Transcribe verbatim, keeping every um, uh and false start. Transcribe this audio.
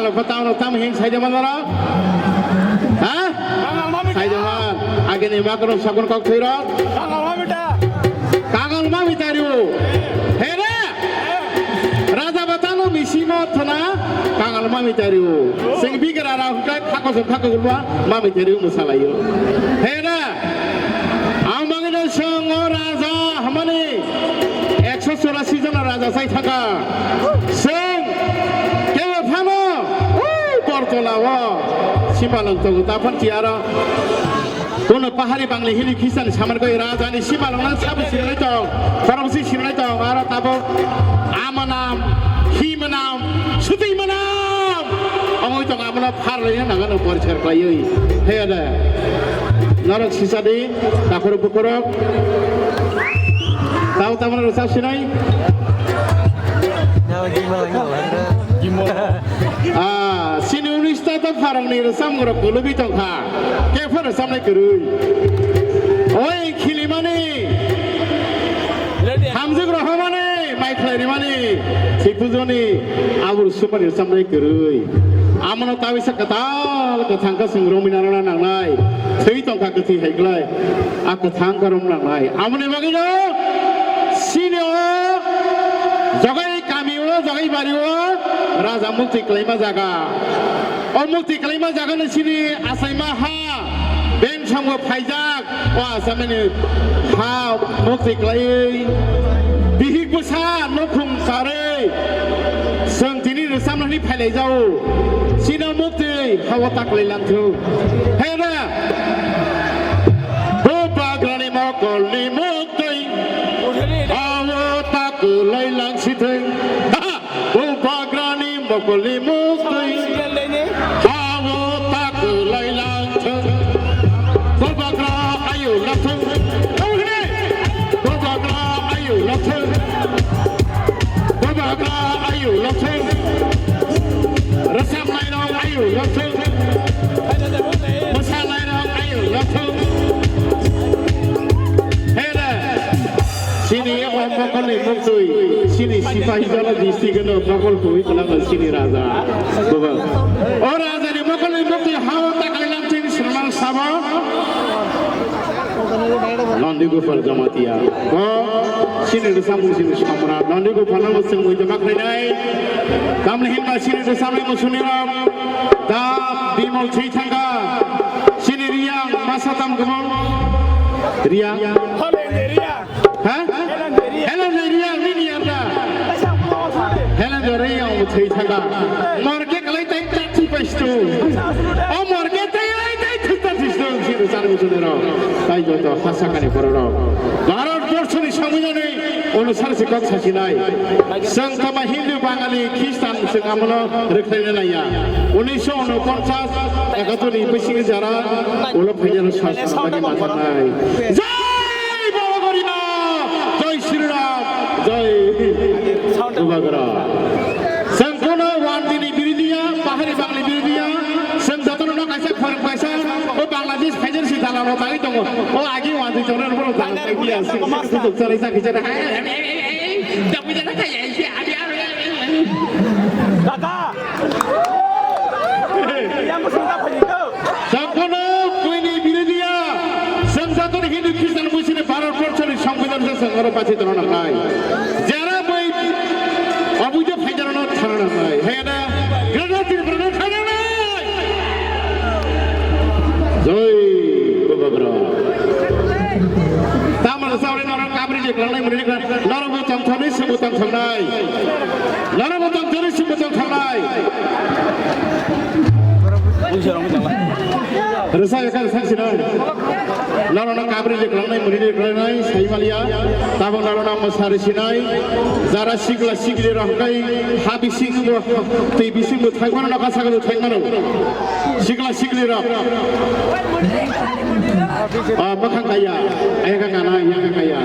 Tamo tamo hin saida manara? Ha? Saida man. Agini makrok sakon kok thwirok. Kangal mami tariu. Hera. Raja batano misimo thana kangal mami tariu. Sing bigra ra hukak khako sing khako gulwa mami tariu musalayo. Hera. Ang bagino song o raja hamani ekso chorasi jona raja sai thaka. Song kebo phano, o Bortola o simalong tongo, taphan tiaro. Kono pahari bangli hini khisan saman koi raja ni simalong nang sabu sinai tong, khorang si sinai tong, aro tabo amanam, himanam, suti manam. Amoi tong amana pharlai nang ano poriskar khlaioi. He ada. Norok sisadi, takhorok bukhorok. Tao tamani rwchap sinai? Ah, sini unis ta ta pharangni rwchapmung rok kulubi tongkha. Kepha rwchapnai kwrwi. Oi khilimani. Hamjwk rohormani, mai khlai rimani, thwi pujoni, abur sumani rwchapnai kwrwi. Amano tawisa kwtal kwthang khe chwng romwi narwkna nangnai. Thwi tongkha kwthwi hai glai. A kwthang khe romwi nangnai. Amoni bagwino chini o Jogai kami o, Jogai bari o raja mukti kwlaima jaga. O mukti kwlaima jaga no chini achaima ha. Beng songbo phaijak. O Asamni ha mukti kwlaiwi bihik bwsa nukhung karwi chwng tini rwchapnani phailai jao. Chino mukti hao ta kwlai langthung. He na? Bubagrani mokolni mukti hao ta kwlai langsithung. Bubagrani mokolni mukti hao ta kwlai langthung. Bubagra ayu langthung. Bubagra ayu langthung. Bubagra ayu langthung. Rwchapnairok ayu langthung. Mwsanairok ayu langthung. He re. Chini o mokolni muktwi, chini sipai jala district no mokol twi kwlangma chini raja. Baba. O raja ni mokolni muktwi hao ta kwlai langthung chini srwmang sabo. Nandi Gopal Jamatia. O chini rwchapmung chini samra. Nandi Gopal no chwng wi jama khlainai. Tamni hinba chini rwchapmung chini ram. Da bimol thwi thangkha. Chini Riyang masa tam kwbang. Riyang. Hole de Riyang. Ha? Helen de Riyang. Helen de Riyang nini yanda. Helen de Riyang bo thwi thangkha. Morke kalai tai tai thwi paistu. O morke tai ai tai thwi ta thistu. Chini rwchapmung chini ram. Tai joto hasakani bororok. Bharat borchoni samuyani onusar se kok sasinai. Chwng tama Hindu, Bangali, Khristan chwng amano rwkhlaina naiya. Unisho unoponchas ekatoni bisingo jara ulo phainai sasana bani matanai. Jai Baba Gorina, Jai Shri Ram, Jai Bubagra. Chwng kono wandini birodia, bahari bangli birodia, chwng jotono no kaisa khorang kaisa, o Bangladesh phaijak si dalalo tangwi tongo. O agi wandi tongnai rokno dalal tangwi ya, chwng kutuk chari chakhi chari. Kaka! Yang ko sungka phai ko. Sampono buini birodia, chwng jotono Hindu Khristan buisini Bharat borchoni Songbidan se chwng oro pachi tono nangnai. Jara bai obujo phaijak no thana nangnai. Hena, Grada Tripura no thana nangnai. Jai Bubagra. Tamar sauri norok kabri je klangnai muni klan, norok bo tongthoknai, sebo tongthoknai. Norok bo tongthoknai, sebo tongthoknai. Rwsa ekha rwsa sinai. Norokno kabri je klangnai, muni je klangnai, sai maliya. Tabok norokno mwsari sinai. Jara sikla sikli rok kai ha bising bo, twi bising bo thaimano, nokha sakalo thaimano. Sikla sikli rok. Ah, bwkhang kaya, ayakha kana, ayakha kaya.